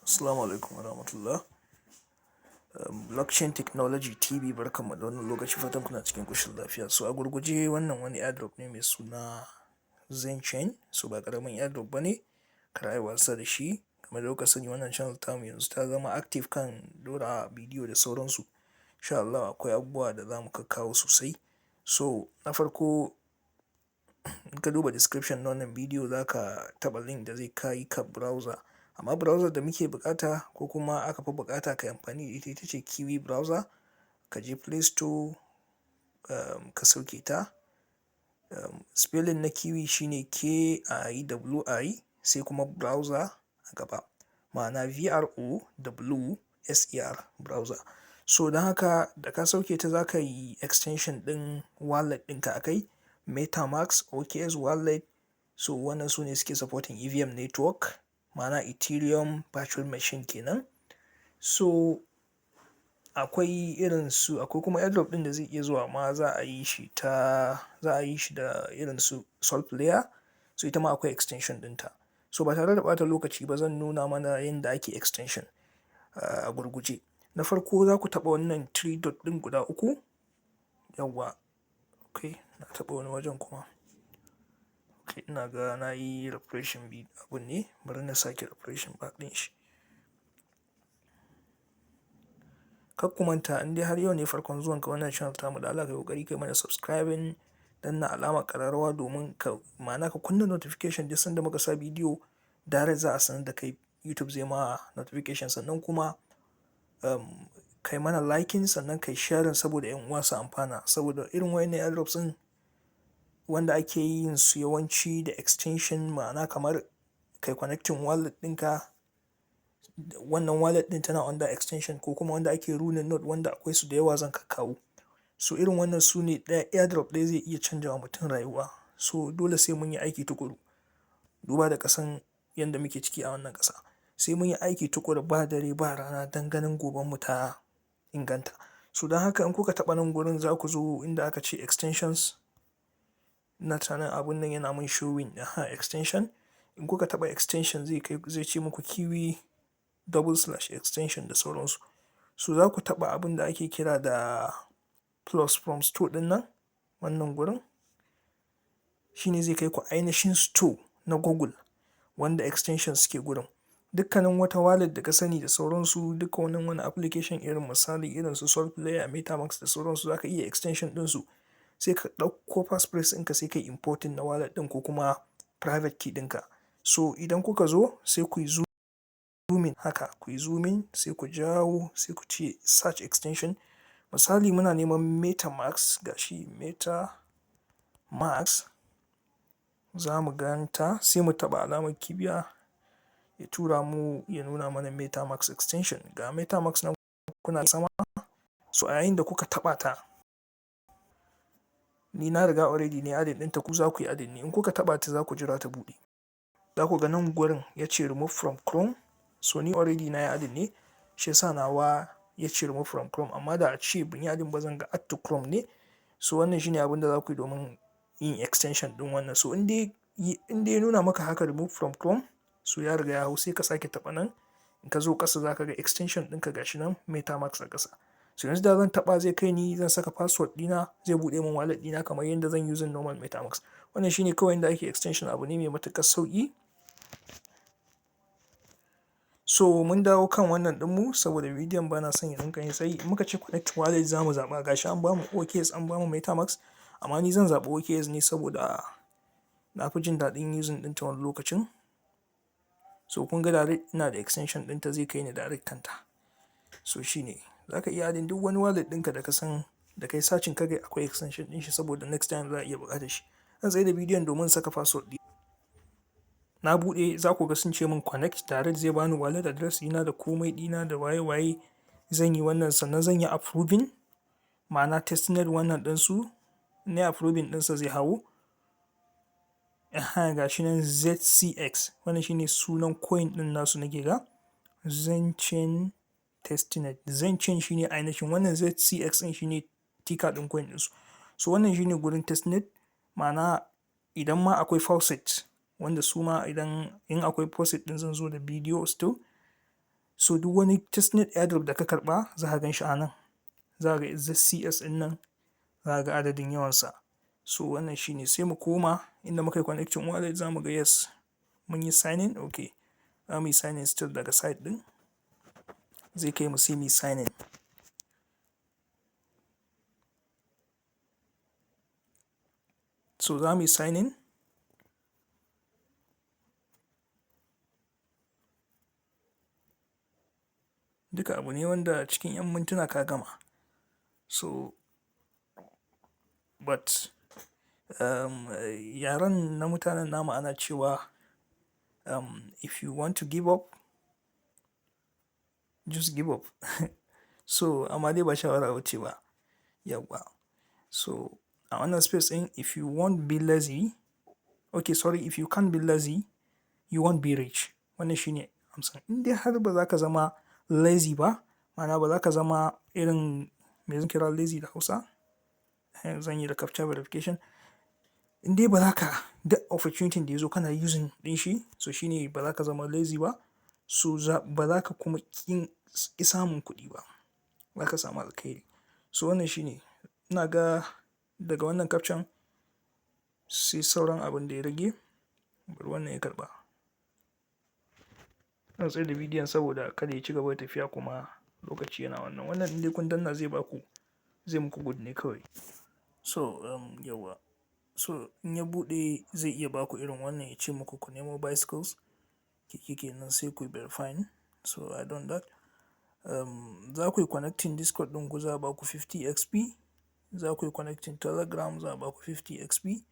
Assalamu alaikum warahmatullah. Blockchain Technology TV, barkanmu da wannan lokaci, fatan kuna cikin ƙoshin lafiya. So a gurguje, wannan wani airdrop ne mai suna ZenChain. So ba ƙaramin airdrop ba ne, kar a yi wasa da shi. Kamar da kuka sani, wannan channel tamu yanzu ta zama active kan ɗora bidiyo da sauransu. Insha Allah akwai abubuwa da za mu kakkawo sosai. So na farko, in ka duba description na wannan bidiyo, za ka taɓa link da zai kai ka browser. Amma browser da muke buƙata, ko kuma aka fi buƙata ka yi amfani da ita, ita ce Kiwi Browser. Ka je Play Store ka sauke ta. Spelling na Kiwi shine Kiwi, sai kuma browser a gaba. Ma'ana Browser, browser. So don haka, da ka sauke ta, za ka yi extension ɗin wallet ɗinka a kai. MetaMask, OKX Wallet. So wannan su ne suke supporting EVM network, ma'ana Ethereum Virtual Machine kenan. So akwai irin su, akwai kuma airdrop ɗin da zai iya zuwa amma za a yi shi da irin su Solflare. So ita ma akwai extension ɗinta. So ba tare da ɓata lokaci ba, zan nuna mana yadda ake extension a gurguje. Na farko, za ku taɓa wannan three dot ɗin guda uku. Yawwa, okay, na taɓa wani wajen kuma. Okay, ina ga na yi refreshing abun ne, bari na sake refreshing back ɗin shi. Kar ku manta, in dai har yau ne farkon zuwanka wannan channel tamu, da Allah ka yi ƙoƙari kai mana subscribing, danna alamar ƙararrawa domin ka, ma'ana ka kunna notification. Duk sanda muka sa bidiyo, direct za a sanar da kai, YouTube zai ma notification. Sannan kuma kai mana liking, sannan kai sharing saboda 'yan uwa su amfana, saboda irin wayannan airdrops ɗin wanda ake yin su yawanci da extension, ma'ana kamar kai connecting wallet ɗinka, wannan wallet ɗin tana under extension, ko kuma wanda ake running node, wanda akwai su da yawa zan kakkawo. So irin wannan su ne ɗaya airdrop ɗaya zai iya canja wa mutum rayuwa. So dole sai mun yi aiki tuƙuru. Duba da ƙasan yanda muke ciki a wannan ƙasa, sai mun yi aiki tuƙuru ba dare ba rana don ganin gobenmu ta inganta. So don haka, in kuka taɓa nan gurin, za ku zo inda aka ce extensions. Ina tunanin abun nan yana mun showing, aha, extension. In kuka taɓa extension, zai kai, zai ce muku Kiwi double slash extension da sauransu. So za ku taɓa abin da ake kira da plus from store ɗin nan, wannan gurin. Shi ne zai kai ku ainihin store na Google wanda extensions suke gurin. Dukkanin wata wallet da ka sani da sauransu, dukkanin wani application, irin misali irin su Solflare, MetaMask da sauransu, za ka iya extension ɗinsu. Sai ka ɗauko passphrase ɗinka, sai ka yi importing na wallet ɗin ko kuma private key ɗinka. So idan kuka zo, sai ku yi zooming haka, ku yi zooming, sai ku jawo, sai ku ce search extension. Misali, muna neman MetaMask, ga shi MetaMask, za mu gan ta, sai mu taɓa alamar kibiya, ya tura mu, ya nuna mana MetaMask extension. Ga MetaMask nan kuna sama. So a yayin da kuka taɓa ta, ni na riga already ne adding ɗinta, ku za ku yi adding ne. In kuka taɓa ta, za ku jira ta buɗe. Za ku ga nan gurin ya ce remove from Chrome. So ni already na yi adding ne, shi yasa nawa ya ce remove from Chrome, amma da a ce ban yi adding ba, zan ga add to Chrome ne. So wannan shine abin da za ku yi domin yin extension ɗin wannan. So in dai ya nuna maka haka, remove from Chrome, so ya riga ya hau, sai ka sake taɓa nan. In ka zo ƙasa, za ka ga extension ɗinka, gashi nan MetaMask a ƙasa. So yanzu da zan taɓa, zai kai ni, zan saka password ɗina, zai buɗe min wallet ɗina kamar yadda zan using normal MetaMask. Wannan shine kawai yanda ake extension, abu ne mai matuƙar sauƙi. So mun dawo kan wannan ɗinmu, saboda bidiyon bana son ya rinƙa yin tsayi. In muka ce connect wallet, za mu zaɓa, gashi an bamu OKX, an bamu MetaMask, amma ni zan zaɓi OKX ne saboda na fi jin daɗin using ɗinta wani lokacin. So kun ga direct ina da extension ɗinta, zai kai ni direct kanta. So shine za ka iya adding duk wani wallet ɗinka da ka san da kai searching ka ga akwai extension ɗin shi, saboda next time za a iya buƙatar shi. Zan tsaida bidiyon domin saka password ɗin. Na buɗe, za ku ga sun ce min connect direct, zai bani wallet address ɗina da komai ɗina da waye waye. Zan yi wannan, sannan zan yi approving, ma'ana testnet wannan ɗinsu. In nayi approving ɗinsa, zai hau. Aha, gashi nan ZCX, wannan shine sunan coin ɗin nasu nake ga. ZenChain testnet. ZenChain shine ainihin wannan, ZCX ɗin shine ticker ɗin coin ɗinsu. So wannan shine gurin testnet, ma'ana idan ma akwai faucet, wanda su ma idan in akwai faucet ɗin, zan zo da bidiyo still. So duk wani testnet airdrop da ka karɓa za ka gan shi a nan. Za ka ga ZCS ɗin nan, za ka ga adadin yawansa. So wannan shine. Sai mu koma inda muka yi connecting wallet, za mu ga yes, mun yi signing. Okay, za mu yi signing still daga site ɗin. Zai kai mu sai mu yi signing. So za mu yi signing. Duka abu ne wanda cikin 'yan mintuna ka gama. So but yaren na mutanen namu ana cewa if you want to give up, just give up. So amma dai ba shawara ba ce ba. Yauwa. So a wannan space ɗin, if you won't be lazy, okay, sorry, if you can't be lazy, you won't be rich. Wannan shine amsa. In dai har ba za ka zama lazy ba, ma'ana ba za ka zama irin, me zan kira lazy da Hausa? Zan yi da captcha verification. In dai ba za ka duk opportunity da ya zo kana using ɗin shi, so shine ba za ka zama lazy ba, so ba za ka kuma ƙin ƙi samun kuɗi ba. Za ka samu alkhairi. So wannan shine. Ina ga daga wannan captcha sai sauran abin da ya rage, bari wannan ya karɓa. Zan tsaida bidiyon saboda kada ya ci gaba da tafiya kuma lokaci yana wannan. Wannan in dai kun danna zai baku, zai muku good ne kawai. So yauwa. So in ya buɗe zai iya baku irin wannan, ya ce muku ku nemo bicycles, keke kenan, sai ku yi verifying. So I done that. Za ku yi connecting Discord ɗinku, za a baku 50 XP. Za ku yi connecting Telegram, za a baku 50 XP.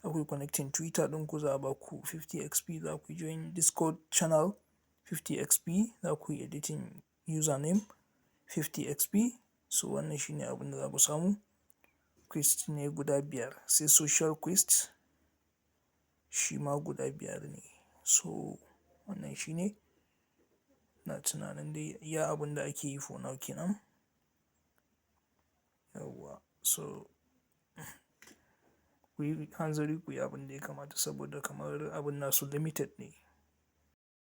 Za ku yi connecting Twitter ɗinku, za a baku 50 XP. Za ku join Discord channel, 50 XP. Za ku yi editing username, 50 XP. So wannan shine abin da za ku samu. Quest ne guda 5, sai social quest shi ma guda 5 ne. So wannan shine. Na tunanin dai iya abin da ake yi for now kenan. Yauwa. So ku yi hanzari ku yi abin da ya kamata saboda kamar abin nasu limited ne.